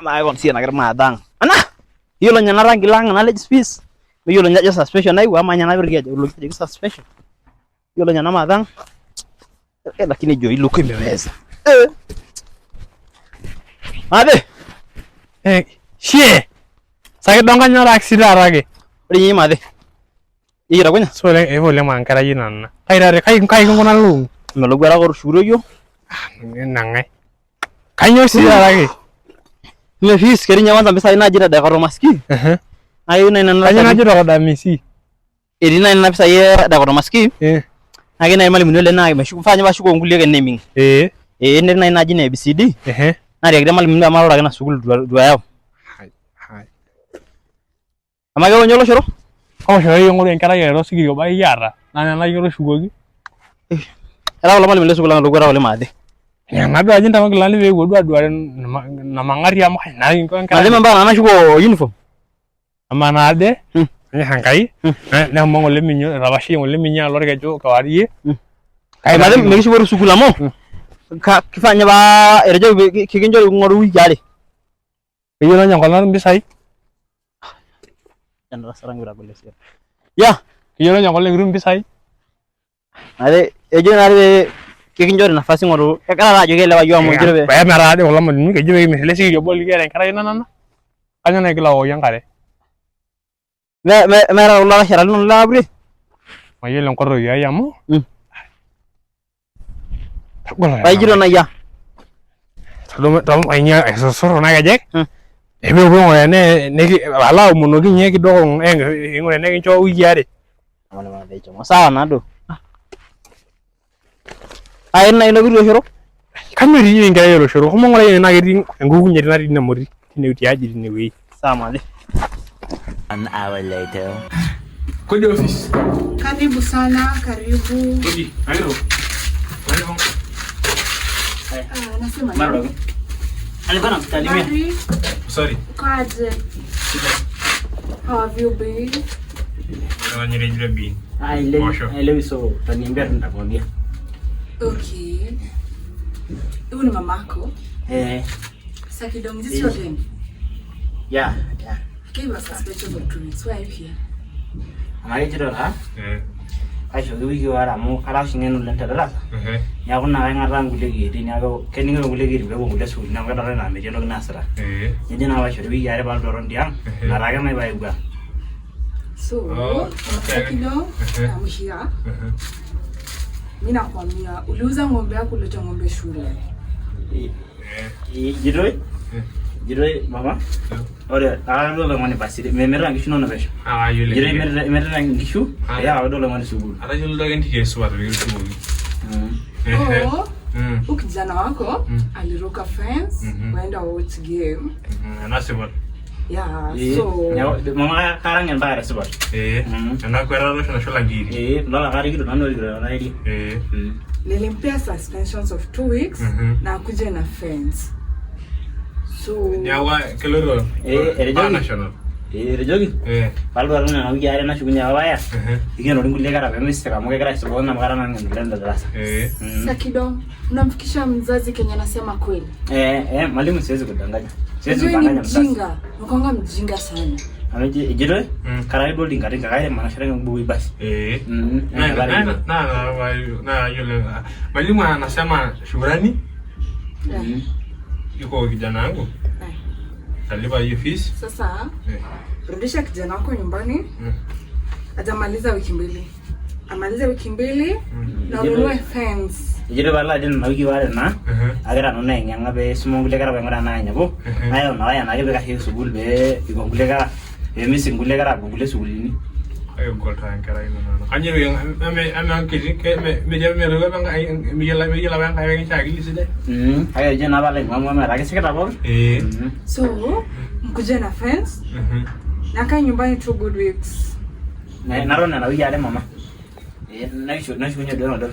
Maakon sii ena maadang. Ana! Yiolo ninye ena rangi lang nalej fees. Yiolo ninye ajo suspension naiu ama ninye napirki ajo ajoki suspension. Yiolo ninye ena maadang. Eh, lakini jo iluku imeweza. Eh. Mabe. Eh, shie. Sakidonga taxi taata ake. Ore ninye mabe. Iyie takunya? So oleng, evo oleng maa enkerai ina nana. Kai taata kai kai kinkuna lukungu? Melowuarak otushukuto iyiok. Nang'ae. Kainyoo sii taata ake? Ime fees ketii ninye kwanza mpisai naaji te Dichotomous scheme. Ehe. Naa keyieu naaji nanu Kainyoo najo tolodamisi? Etii naaji nena pisai e Dichotomous scheme. Eh. Naa keyieu naaji irmalimuni oleng naa meshuku mfaa ninye paashuko nkulie keneming. Eh. Eh netii naaji naaji ine ABCD. Ehe. Naatiakita irmalimuni amu aloito ake ina sukuul itu ayau. Hai. Hai. Amaa keonyo oloshoro? Oloshoro ing'oru enkerai ai toosikiria obo ake kiata naa nena ake otushukoki. Etaa kulo malimuni le sukuul ang ilowuarak oleng maate. Ina duo aji ntama nkilani pee epuo duo aduare ina mang'ati amu kai naa kinko enkerai. Malimuni mpaka nanu nashuko uniform. Amaa naade enyor Enkai neshomo ng'ole minyo etapashayie ng'ole minyo alo orkeju kewarie. Maate mikishukoki sukuul amu kifaa ninye paa etejoki kikinchori king'oru wiki are. Keyiolo ninye enkolong natum mpisai. Ya. Keyiolo ninye enkolong nikitum mpisai. Ate ejo naa pee kikinchori nafasi ng'oru. Kegira taa ajo kielewa iyiook amu ejito pee. Pee metaa dii kulo malimuni kejo pee kimir ele sikiria obo likiata enkerai ino nana. Kainyioo naigil aokoki enkare? Meeta kulo alashera linono lekaputi? Mayiolo enkoroki ai amu. Kegol Paa ijito naa iyia. Tolmo aisusur kuna kejek. Epuo aing'uraa enaa alo aomonoki ninye kidogo aing'uraa enaa ekincho wiki are. Sawa naaduo. Ai ina ina kitu oloshoro. Kanyor iyie enkerai oloshoro. Shomo ng'urai enaa ketii enkukunyeti natii ina moti tine tiaji tine wueji. Sawa mali. One hour later. Kodi office. Karibu sana, karibu. Kodi, karibu. Karibu. Ah, nasema Mara dogo. Alikuwa anakusalimia. Habari, Sorry. uko aje? How have you been? Nanyerejire bin. Haelewi, Osho. haelewi so utaniambia tu nitakwambia. Okay. Huyu ni mamako. Eh, Sakidong, is this your name? yeah. I gave a suspension of 2 weeks. Why are you here? Amaa kejito taa Eh. kaishoki wiki are amu kara oshi ng'en oleng te darasa. Ehe. Neeku naa kaing'ataa nkulie kiyietin neeku kening'ito nkulie kiyietin peepuo nkulie sukuulini amu kedolta naa metii entoki naasita. Eh. Nejo naa paishori wiki are paalotu aton tiang' ina taake nai paewuo ang'. So, Oh, okay. Sakidong, I'm here. Mimi nakwambia uliuza ng'ombe yako uleta ng'ombe shule. Ejitoi ejitoi mama ore ake duo oloing'oni basi mimirita nkishu inonok pesho. Ah, yiolo. Ejitoi imirita nkishu Ah. pee ewaki duo oloing'oni sukuul. Atayiolo ake entito supat pee Oh, huyu kijana wako aliruka fence waenda watch game. Ena supat. Yeah, Ee, so neeku mama kara ng'en mpaka tesipat. Eh. Ena kwetata oshi nashula nkiri. Ee, idol ake arikito nanu orikito tena area. Eh. Nilimpea suspensions of 2 weeks na akuje na fence. So Neeku keloito. Eh, etejoki. National. Ee, etejoki Eh. paalotu aton nena wiki are nashukunye ake waya Ehe. ikenori nkulie kera peemisik amu kegira aisumbuka amu kara nanu ng'en oleng te darasa. Eh. Sakidong, unamfikisha mzazi kenye anasema kweli? Eh, eh, mwalimu siwezi kudanganya. Siwezi Unajua ni kudanganya mzazi. mjinga, unakuanga mjinga sana. Amu ejitoi Mm. kara duo tingatinga kairem anashe mbukui basi. Eh. Na Na na na yule mwalimu anasema shukrani Yeah. yuko kijana wangu Eh. talipa hiyo fees. Sasa Eh. rudisha kijana wako nyumbani, hajamaliza wiki 2, amalize wiki 2 na ununue fence. Ejito paalo ajo nena wiki are naa Ehe. agira nanu aing'eng'a pee isuma nkulie kera paing'uraa naanyapu nayau ina waya naake peikashieki sukuul pee iko nkulie kera peemisik nkulie kera aapuo nkulie sukuulini. Kegol taa enkerai ino nana. Kanyo pee ame ame nkiti meyiolo apa Enkai meyiolo meyiolo apa Enkai pekincho akili sidai. Kake ejo naa paalo aing'ua amu metaa kisikita pookin. Eh. So mkuje na fence na akae nyumbani 2 good weeks. Naton nena wiki are mama. Ee, nashukunye duo enaduo.